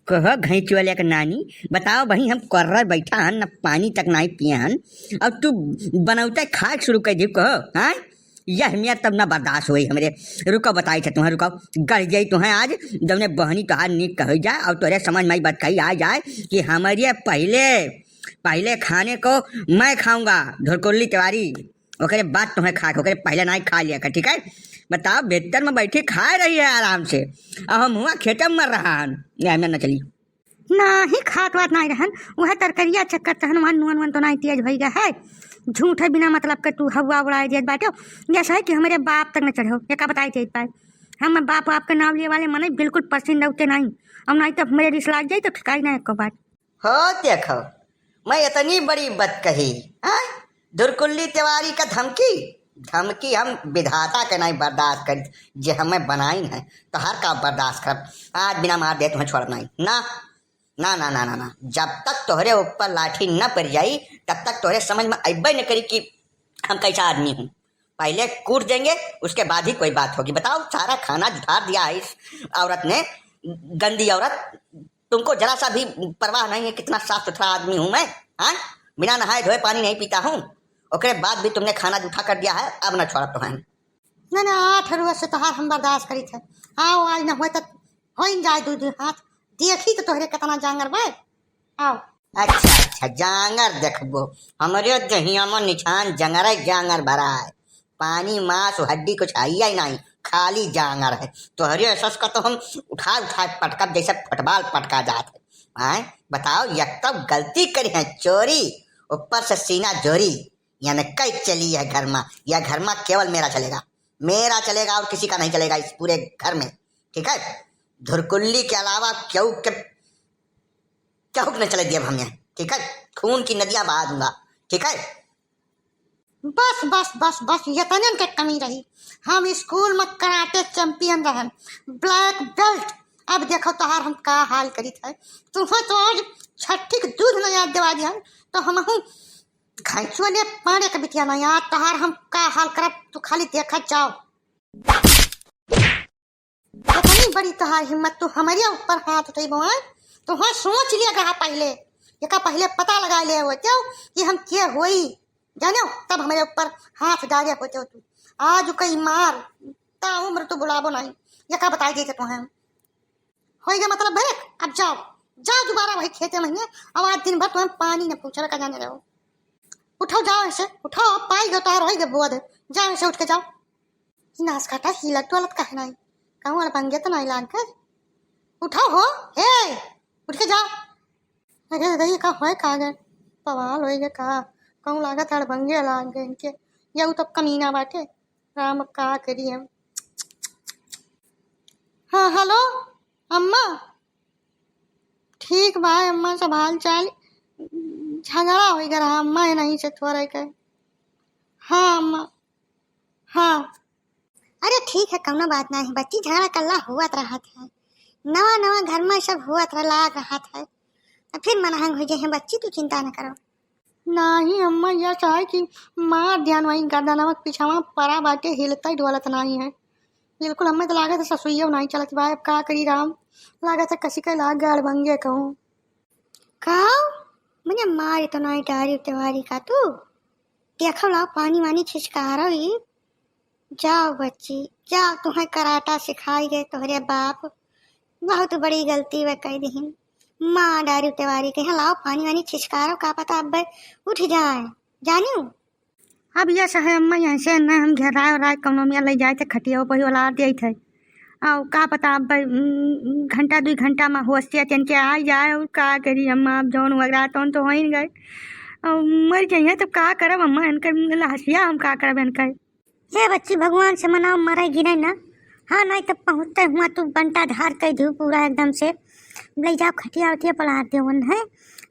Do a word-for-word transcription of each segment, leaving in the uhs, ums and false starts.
कहो घैंचुआ लेके नानी, बताओ बही, हम कर्रा बैठा हन, न पानी तक नाहीं पिए हन, और तू बनौते खाए शुरू कर दी, कहो, हाँ? यह मेर तब ना बर्दाश्त होई हमरे। रुको, बताई थे तुहें, रुको, गड़ जाई तुहें आज, जौने बहनी तोहार नीक कही जाए और तोरे समझ में ई बात कही आ जाए कि हमरे पहले, पहले खाने को मैं खाऊंगा, धुरकुल्ली तिवारी, ओकरे बाद तुहें खा के, ओकरे पहले नाहीं खा लिया कर, ठीक है? बताओ, भीतर में बैठी खा रही है आराम से, और हम हुआ खेते में मर रहा हन, ये हमने न चली। नाही खात वात नाही रहन, वह तरकरिया चक्कर तहन वहाँ नून वून तो नाही तेज भई गया है। झूठे बिना मतलब के तू हवा उड़ाए दियत बाटे। जैसा है कि हमरे बाप तक न चढ़ो, ये का बताई देत पाए। हम बाप वाप के नाम लिए वाले मने बिल्कुल पसंद रहते नाही। अब नाही तो हमरे रिस लाग जाई तो ठिकाई ना एको बात। हो देखो, मैं इतनी बड़ी बात कही, हाँ? धुरकुल्ली तिवारी का धमकी, धमकी हम विधाता के नाही बर्दाश्त करी, जे हमें बनाइन है, तो हर का बर्दाश्त करब। आज बिना मार दे तुहें छोड़ब नाही, ना, ना, ना, ना, ना, ना। जब तक तोहरे ऊपर लाठी न पड़ जाई, तब तक तोहरे समझ में अइबे न करी कि हम कैसा आदमी हूँ। पहले कूट देंगे, उसके बाद ही कोई बात होगी। बताओ, सारा खाना जुठा दिया है इस औरत ने, गंदी औरत। तुमको जरा सा भी परवाह नहीं है कितना साफ सुथरा आदमी हूँ मैं, हाँ? बिना नहाए धोए पानी नहीं पीता हूँ, ओकरे बाद भी तुमने खाना जूठा कर दिया है। अब न छोड़ब तुहें। ना, ना, आठ रोज से तोहार हम बर्दाश्त करी थे। आओ, आज न होए तो होइन जाए दू दिन हाथ, देखी तो तोहरे कितना जांगर बा। आओ। अच्छा, अच्छा, जांगर देखबो, हमरे दहिया में निछान जंगरे जांगर भरा है। पानी, मांस, हड्डी कुछ आइया ही नाही, खाली जांगर है। तोहरे सस का तो हम उठा उठा के पटकब जैसे फुटबॉल पटका जात है। आय, बताओ, एक तो गलती करी है चोरी, ऊपर से सीना जोरी, यानी कई चली है घर में। यह घर में केवल मेरा चलेगा, मेरा चलेगा और किसी का नहीं चलेगा इस पूरे घर में, ठीक है? धुरकुल्ली के अलावा क्यों के, क्यों के नहीं चले दिए हम यहाँ, ठीक है? खून की नदियां बहा दूंगा, ठीक है? बस, बस, बस, बस, यतनन के कमी रही। हम स्कूल में कराटे चैंपियन रहन, ब्लैक बेल्ट। अब देखो तोहार हम का हाल करित है। तुम्हें तो आज छठी के दूध न याद दिवा दिहन, तो हमहू घैंचुआ ने पाड़े के बिटिया न याद, तोहार हम का हाल करब, तू खाली देखत जाओ। इतनी बड़ी तोहार हिम्मत, तू हमरे ऊपर हाथ उठेबो, आय? तोहार सोच लिया रहा पहले, एका पहले पता लगा ले होते हो कि हम के होई, जानो, तब हमरे ऊपर हाथ डाले होते हो तू। आज कई मार, ता उम्र तू बुलाबो नहीं, एका बताई देते तोहें। होई गया मतलब break, अब जाओ, जाओ दोबारा वही खेते में, अब आज दिन भर तुम्हें पानी न पूछे का जाने रहो। उठाओ, जाओ ऐसे, उठाओ, पाई गयो तोहार, होई गयो बोध, जाओ ऐसे उठ के जाओ। ई नास काटा हिलत डोलत काहे नाही? कहूँ अड़बंगे तो नाही लाग गए? उठाओ हो, हे, उठ के जाओ। अरे दादा, ये का होए का गए? बवाल होए गए का? कहूँ लागत अड़बंगे लाग गए इनके। ये तो कमीना बाटे। राम, का करी हम? हाँ, हेलो, अम्मा। ठीक बा अम्मा, सब हाल चाल। झगड़ा होई गए रहा अम्मा, ये नहीं से थोड़ा के। हाँ अम्मा, हाँ। अरे ठीक है, कौनो बात नाही बच्ची, झगड़ा कल्ला हुआ रहत है, नवा नवा घर में सब हुआ रहा, लाग रहत है, तो फिर मनहंग हो जाए बच्ची, तू चिंता न करो। नाही अम्मा, यह चाहे कि मार ध्यान वही गर्दनवा के पिछवा पड़ा बाटे, हिलता ही डोलत नाही है बिल्कुल। हमें तो लागत है ससुइयो नाही चलत बा, अब का करी राम, लागत है कसी के लाग गए अड़बंगे कहूँ। का? मने मारी तो नाही डारी तेवारी का तू? देखो लाओ पानी वानी छिछकारो ही। जाओ बच्ची, जाओ, तुम्हें कराटा सिखाई गए तोहरे बाप। बहुत बड़ी गलती वे कई दिहिन। माँ डारी तेवारी कहे, लाओ पानी वानी छिछकारो, का पता अब उठ जाए। जानियो? अब यह सहे अम्मा, यहाँ से न हम घेराए ओराए कौनो में ले जाए थे खटिया पर ही ओलार दिए थे। और का पता अब, उम, घंटा दुई घंटा में होश से चैन के आ जाए, और का करी अम्मा, अब जौन वगैरह तौन तो हो ही गए। और मर जाइए तब का करब अम्मा, इनके लहसिया हम का करब इनके? हे बच्ची, भगवान से मनाओ, मरे गिरे ना। हाँ, नहीं तो पहुँचते हुआ तू बंटा धार कह दियो पूरा एकदम से। ले जाओ खटिया उटिया पलार दे वन है,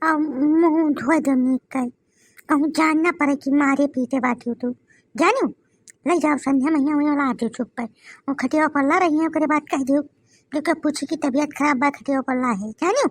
और मुँह धोए दे नीक के। कहूँ जान ना पड़े कि मारे पीटे बाटी तू। जानियो, ले जाओ संध्या मैया वहीं ला दे चुप पर। वो खटिया पल्ला रही है, ओकरे बाद कह दियो, जो के पूछी कि तबीयत खराब बा, खटिया पल्ला है। जानियो,